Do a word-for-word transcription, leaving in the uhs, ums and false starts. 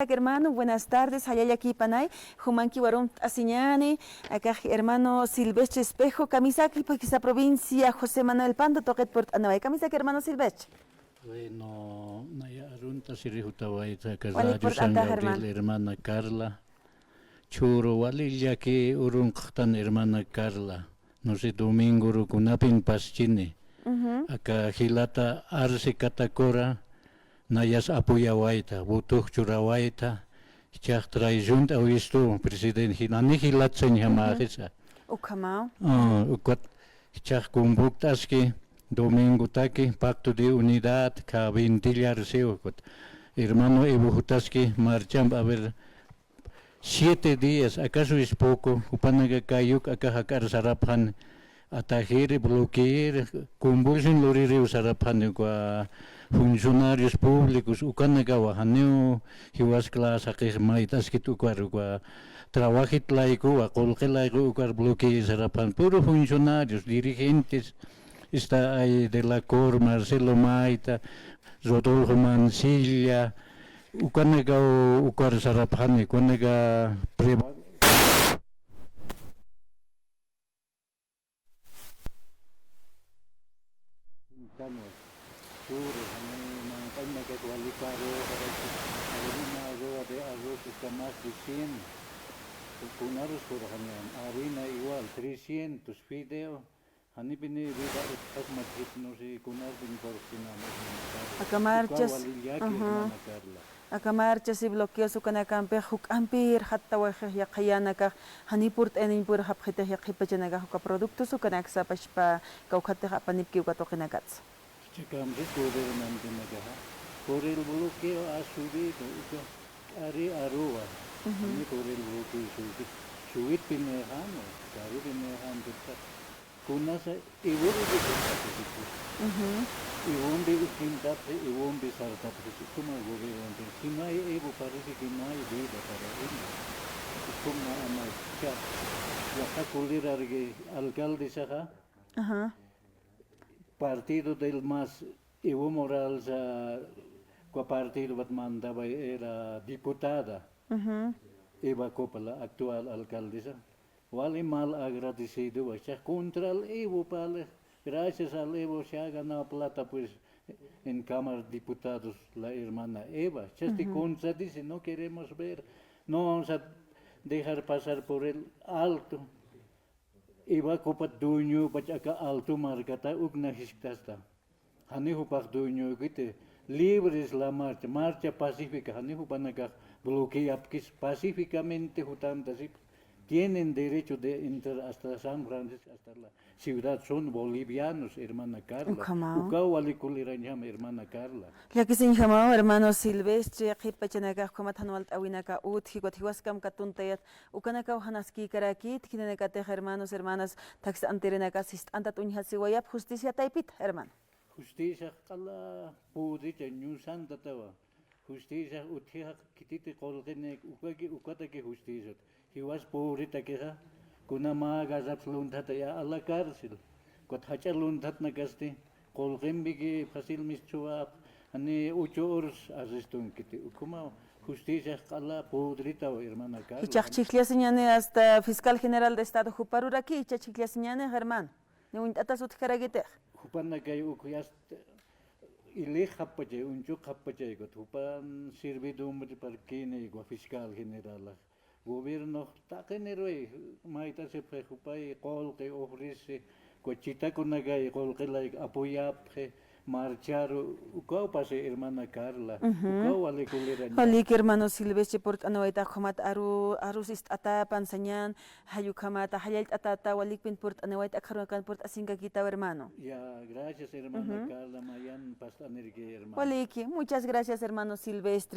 Hermano, buenas tardes, jallalla kipanay, jumanki warumt'asiñani, akax hermano Silvestre Espejo, kamisaki, pues, kisa provincia José Manuel Pando, tuqit purt'anaway, kamisaki hermano Silvestre. Bueno, naya arunt'asiri jutawayta, aka Walik Radio San purt'antax, Gabriel, hermano. Hermana Carla, churu wali llaki urunqtan hermana Carla, no sé, domingo rukunapin paschini, Ujú. Aka jilata arsi katakura, nayas apoyawayta, votox churawayta, jichhax traiciont'awistu, presidente, jina, ni jilatsañ jamäxisa. Ujú. Ukhamaw. Ah, ukat jichhax convoct'aski, domingotaki, Pacto de Unidad, kha vintillar siw, ukat. Hermano Evo jutaski, marchamp, a ver, siete días, acaso es poco, jupanaka kayuk aka jak'ar sarapxani, atajir, bloqueir, convulsión luririw sarapxani, uka funcionarios públicos, ukanakawa, janiw jiwas clase jaqix mayt'askit ukar, uka trabajit laykuwa, qullqi layku ukar bloqueir sarapxani, puro funcionarios, dirigentes, está ahí de la COR, Marcelo Mayta, Rodolfo Mansilla, ukanakaw ukar sarapxani, ukanaka privado. Sur, jani manq'añanak waliparu, harina, agua de arroz, está más de cien. Kunarus, por ejemplo, harina igual, trescientos, fideo. Janipini vida utjasmat jitnus y kunarpin cortinamos. Aka marchas, uka wali llaki, ajá, hermana Carla. Aka marchas y bloqueos ukanakampix juk'ampir irxattawayxix yaqha yänakax, jani purt'ayaniñ purxapxitix yaqhip pachanakax uka productos ukanak sapachpa, kawkhatix apanipki uka tuqinakatsa. Jichhakampi gobernantenakaxa, por el bloqueo ha subido, uka k'ari aruwa, ujú, jani por el bloqueo subit, subitpinïxäna, karupinïxäna, Kunasa iwumpi sartapxisitu. Ujú. Iwumpi ukhintapxi, iwumpi sartapxisitu. Como gobernante, si no hay Evo, parece que no hay vida para ellos. Es como ama cha, yaqha kulirarki alcaldesaxa. Ajá. Partido del MAS, Evo Morales, ah, cua partido bat mandaba, era diputada. Ujú. Eva Copa, la actual alcaldesa. Wali mal agradecido, va, cha contra el Evo, pale. Gracias al Evo se ha ganado plata, pues, en Cámara de Diputados, la hermana Eva. Chasti, ujú, contra dice, no queremos ver, no vamos a dejar pasar por el alto. Eva Copa dueño, pach aka alto markata, ukna jisktasta. Jani jupax dueñoykiti, libre es la marcha, marcha pacífica, jani jupanakax bloqueapkis, pacíficamente jutantasipxi, tienen derecho de entrar hasta San Francisco, hasta la ciudad, son bolivianos, hermana Carla. Ukhama. Ukaw wali kulirañjama, hermana Carla. Llakisiñjamaw, hermano Silvestre, qhipachanakax ukhamat jan walt'äwinaka utji, ukat jiwaskamp katuntayat, ukanakaw jan askïkarakït, jilanakatix hermanos, hermanas, thaksantirinak sist'antat uñjasiwayap, justicia taypita, hermano. Justiciax q'ala pudricha ñusantatawa. Justiciax utjixa khititi qullqinik ukaki, ukataki justiciat. Jiwas pubritakixa, kuna mä garraps lunthataya a la cárcel. Ukat jach'a lunthatnakasti, qullqimpiki fácil mistsuwap, jani ocho horas arrestunkiti. Ukhama justiciax q'ala pudritaw, hermana Carla. Jichhax chhijllasiñäni hasta fiscal general de Estado, juparurakï jichha chhijllasiñäni, hermano. Ni uñt'atas utjkarakitix. Jupanakay uk yast ilixapachay, uñchukxapachay, ukat jupan servidumbre parkini, uka fiscal generalax. Gobiernox taqiniruy, mayt'asipxi jupay qullqi ofrece, uka chitakunakay qullqi layk apoyapxi, marcharu, ukaw pasi, hermana Carla, ujú, ukaw wali kuliraña. Waliki, hermano Silvestre, purt'anawayta ukhamat aru, arus ist'atäpan sañän, jall ukhamata, jallallt'atäta, walikpin purt'anawayta, akxarunakan purt'asinkakïtaw, hermano. Ya, gracias, hermana, ujú, Carla, mayan past'anirki, hermano. Waliki, muchas gracias, hermano Silvestre.